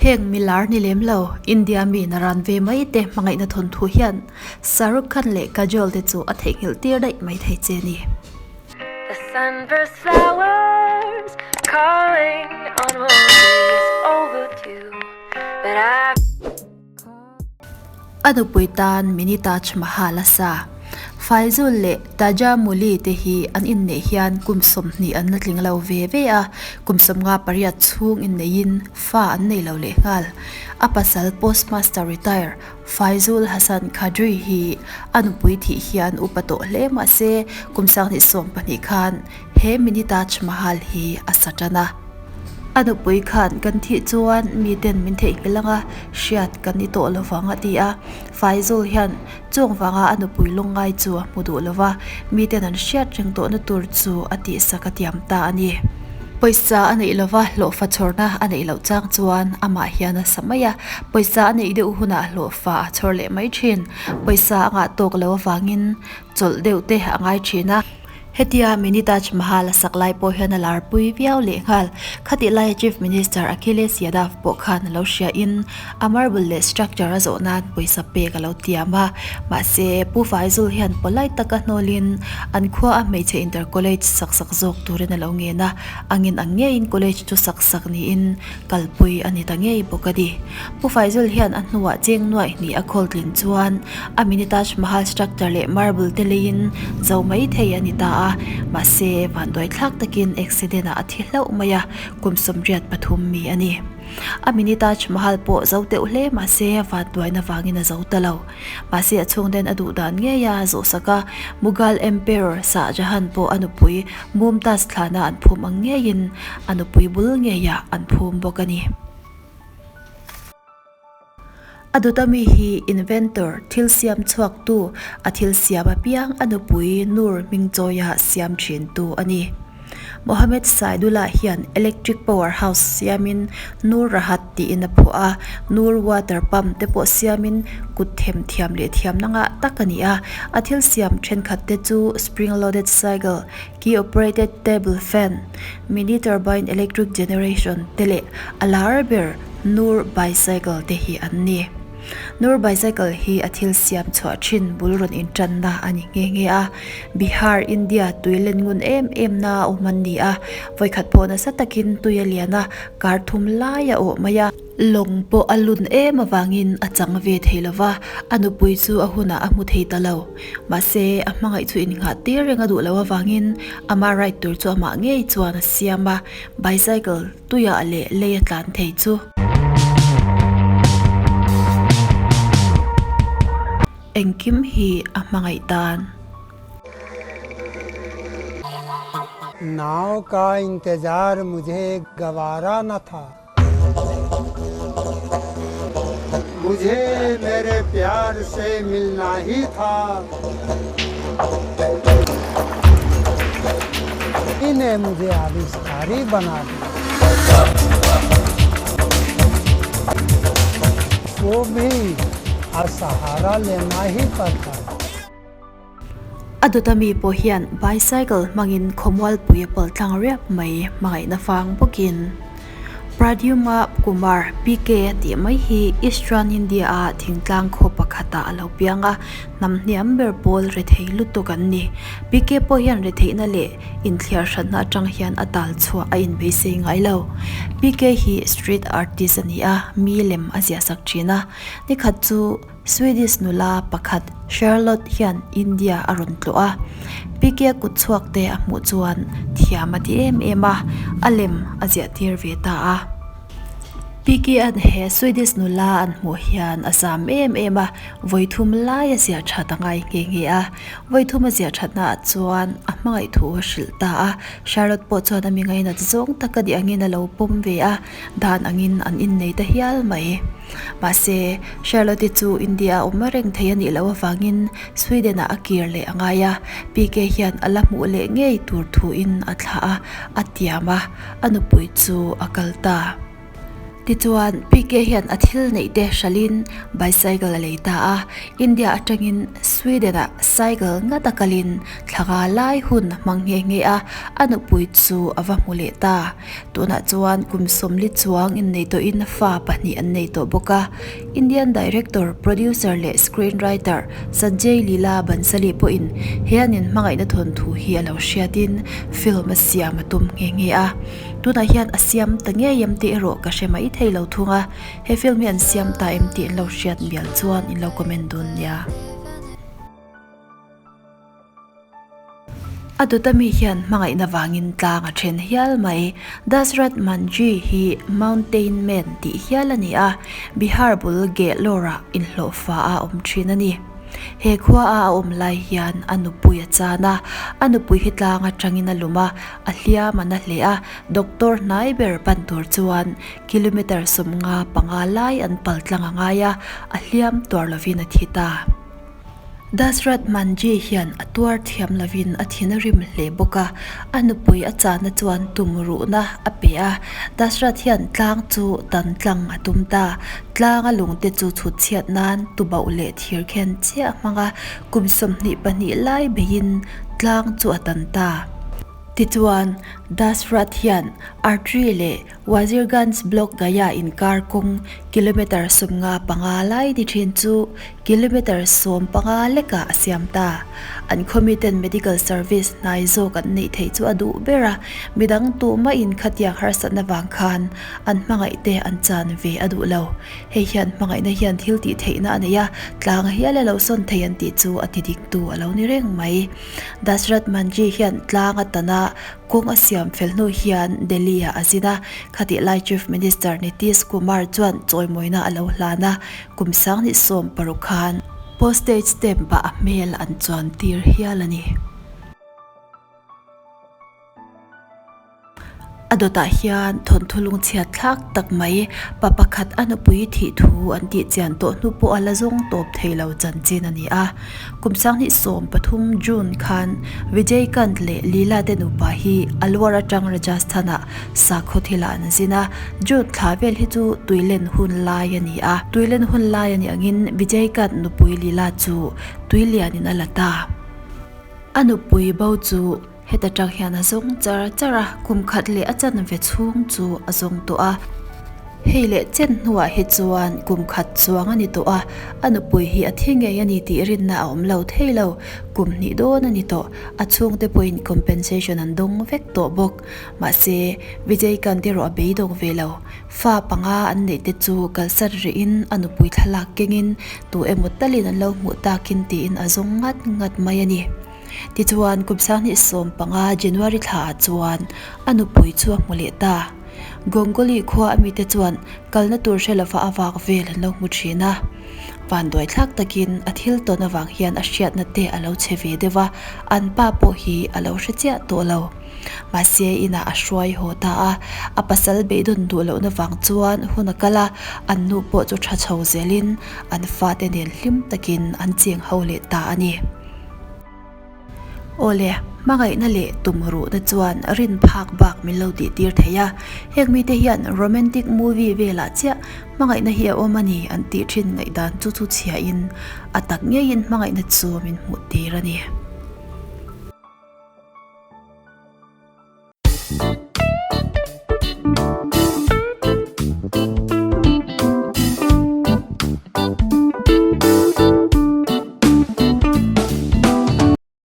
Heng mi lar ni lem lo, India mi naran ve mai te hmangaihna thawnthu hian Shahrukh Khan leh Kajol te chu a theihnghilh tir daih mai thei che a ni. The sunburst flowers calling on roses overdue but I. A nupui tan Mini Taj Mahal a sa. Faizul leh Taja Muli te hi an inneih hian kum 20 an la tling lo ve ve a, kum 58 chhung inneihin fa an nei lo lehnghal. A pasal Postmaster retire Faizul Hasan Khadri hi a nupui thih hian upa tawh hle mah se kum 2012 khan he Mini Taj Mahal hi a sa tan a. A nupui khan kan thih chuan miten min theihnghilh anga hriat kan ni tawh lo vang a ti a. Faizul hian chung vanga a nupui lungngai chu a hmu duh lo va, miten an hriat reng tawhna tur chu a tihsak a tiam ta a ni. Pawisa a neih lova hlawhfa chhawrna a neih loh chang chuan amah hian a sa mai a, pawisa a neih deuh hunah hlawhfa a chhawr leh mai thin. Pawisa a ngah tawk lo avangin chawlh deuh te a ngai thin a. Hetia Mini Taj Mahal a sak lai pawh hian a lar pui viau lehnghal. Khatih laia Chief Minister Akhilesh Yadav pawh khan a lo hria in a marble leh structure a zawh nan pawisa pek a lo tiam a. Mahse, Pu Faizul hian polite taka hnawlin an khua a hmeichhe inter college sak sak zawk turin a lo ngen a, angin ang ngeiin college chu sak sak niin kalpui a ni ta ngei bawk a ni. Pu Faizul hian a hnuah cheng nuaih hnih a khawl tlin chuan a mini Taj Mahal structure leh marble te leiin zo mai thei a ni ta a, mahse vanduai thlak takin accident ah a thi hlauh mai a, kum 83 mi a ni. A mini Taj Mahal pawh zo deuh hle mahse vanduaina vangin a zo ta lo. Mahse a chhungten a duh dan ngei a zawhsak a, Mughal Emperor Shah Jahan pawh a nupui Mumtaz thlana an phum ang ngeiin a nupui bul ngeiah an phum bawk a ni. A dawtami hi inventor, thil siam chhuaktu, a thil siam apiang a nupui Noor hmingchawia siam thintu a ni. Mohammed Saidullah hian electric power house siamin Noor Rahat tiin a phuah a, Noor water pump te pawh siamin kut them thiam leh thiamna ngah tak a ni a. A thil siam thenkhat te chu spring loaded cycle, key operated table fan, mini turbine electric generation te leh a lar ber Noor bicycle te hi an ni. Noor bicycle hi a thil siam chhuah thin bul rawn intanna a ni nghe nghe a, Bihar, India tui len ngun em em na a awm an ni a, vawikhat pawh nasa takin tui a lian a, kar thum lai a awh mai a. Lawng pawh a lun em avangin a chang ve thei lo va, a nupui chu a hunah a hmu thei ta lo. Mahse, a hmangaih chu innghah tir reng a duh loh avangin ama ride tur chu amah ngei chuan a siam a, bicycle tuiah leh lei a tlan thei chu. Engkim hi a hmangaih tan. Nau ka intezaar mujhe gawara na tha. Mujhe mere pyaar se milna hi tha. Ine mujhe aavishkari bana diya. Wo bhi sahara lena hi padta. A dawta mi pawh hian bicycle hmangin khawmualpui a pawlh tlang riap mai hmangaihna fang bawkin Pradyumna Kumar, PK, tih mai hi Eastern India-a thingtlang khaw pakhatah a lo piang a, hnam hniam ber pawl rethei lutuk an ni. PK pawh hian retheihna leh inthliar hranna atang hian a tal chhuah a inbeisei ngai lo. PK hi street artist a ni a, mi lem a ziahsak thin a, nikhat chu Swedish nula pakhat Charlotte hian India a rawn tlawh a, PK kut chhuak te a hmuh chuan thiam a ti em em a, a lem a ziah tir ve ta a. PK an he Swedish nula an hmuh hian a zam em em a, vawi thum lai a ziah that a ngai nghe nghe a. Vawi thum a ziah thatna ah chuan a hmangaih thu a hrilh ta a, Charlotte pawh chuan a mi ngainat zawng tak a nih angin a lo pawm ve a, Dan angin an innei ta hial mai. Mahse, Charlotte-i chu India a awm reng thei a nih loh avangin Sweden-ah a kir leh a ngai a, PK hian a la hmuh leh ngei tur thuin a thlah a, a tiam a, a nupui chu a kal ta. Tichuan, PK hian a thil neih te hralhin bicycle a lei ta a, India atangin Sweden-ah cycle ngat a kalin thla nga lai hun a hmang nghe nghe a, a nupui chu a va hmu leh ta. Tunah chuan kum sawmli chuang innei tawhin fa pahnih an nei tawh bawk a. Indian director, producer leh screenwriter Sanjay Leela Bhansali pawhin he an inhmangaihna thawnthu hi a lo hriatin film a siam a tum nghe nghe a. Tunah hian a siam ta ngei em tih erawh ka hre mai thei lo thung a, he film hi an siam ta em tih in lo hriat mial chuan in lo comment dun nia. A dawta mi hian hmangaihna vangin tlang a then hial mai. Dasrath Manjhi hi Mountain Man tih hial a ni a, Bihar bul Gehlor-ah inhlawhfa a awm thin a ni. He khua a a awm lai hian a nupui a chan a, a nupui hi tlang atangin a lum a, a hliam a na hle a, doctor hnai ber pan tur chuan kilometre 55 lai an pal tlang a ngai a, a hliam tuar lovin a thi ta. Dasrath Manjhi hian a tuar thiam lovin a thin a rim hle bawk a, a nupui a chahna chuan tum ruhna a pe a, Dasrath hian tlang chu tan tlang a tum ta. Tlanga lungte chu chhut chhiat nan tubauh leh thir khen chiah hmang a, kum 22 lai beiin tlang chu a tan ta. Tichuan, Dasrath hian Artri leh Wazirganj Block Gaya inkar kawng kilometre 55 lai ni thin chu kilometre 15 lekah a siam ta. An khawmiten medical service hnai zawk an neih theih chu a duh ber a, midang tuhmahin khatiang harsatna vang khan an hmangaihte an chan ve a duh lo. Hei hian hmangaihna hian thil tih theihna a nei a, tlang hial a lo sawn thei an tih chu a ti diktu a lo ni reng mai. Dasrath Manjhi hian tlang a tan a, kawng a siam fel hnu hian Delhi-ah a zin a, khatih lai Chief Minister Nitish Kumar chuan chawimawina a lo hlan a, kum 2016 khan postage stamp-ah a hmel an chuan tir hial a ni. A dawtah hian thawnthu lungchhiat thlak tak mai pa pakhat a nupui thih thu an tih chian tawh hnu pawh a la zawng tawp thei lo chanchin a ni a. Kum 2013 June khan Vijay Kant leh Leela te nupa hi Alwar atang Rajasthan-ah sakhaw thilah an zin a, June thla vel hi chu tuilen hun lai a ni a. Tuilen hun lai a nih angin Vijay Kant nupui Leela chu tuilianin a la ta. A nupui bo chu Heta tang hian a zawng char char a, kum khat leh a chanve chhung chu a zawng tawh a. Hei leh chen hnuah hi chuan kum khat chuang a ni tawh a, a nupui hi a thi ngei a ni tih rinna a awm lo thei lo. Kum hnih dawn a ni tawh, a chhungte pawhin compensation an dawng vek tawh bawk. Mahse, Vijay Kant erawh a beidawng ve lo. Fa panga an neih te chu kalsan rihin a nupui thlalak kengin tu emaw talin an lo hmuh takin tiin a zawng ngat ngat mai a ni. Tichuan, kum 2015 January thlaah chuan a nupui chu a hmu leh ta. Gongoli khua a mite chuan kalna tur hre lova a vak vel an lo hmu thin a. Vanduai thlak takin a thil tawn avang hian a hriatna te a lo chhe ve deuh a, an pa pawh hi a lo hre chiah tawh lo. Mahse, inah a hruai haw ta a, a pasal beidawn duh lohna vang chuan hun a kal a, an nu pawh chu tha chho zelin an fate nen hlim takin an cheng ho leh ta a ni. Awle, hmangaihna leh tumruhna chuan rin phak bak min lo tih tir thei a, heng mite hian romantic movie velah chiah hmangaihna hi a awm a ni an tih thin ngaihdan chu chu chhiahin a tak ngeiin hmangaihna chu min hmuh tir a ni.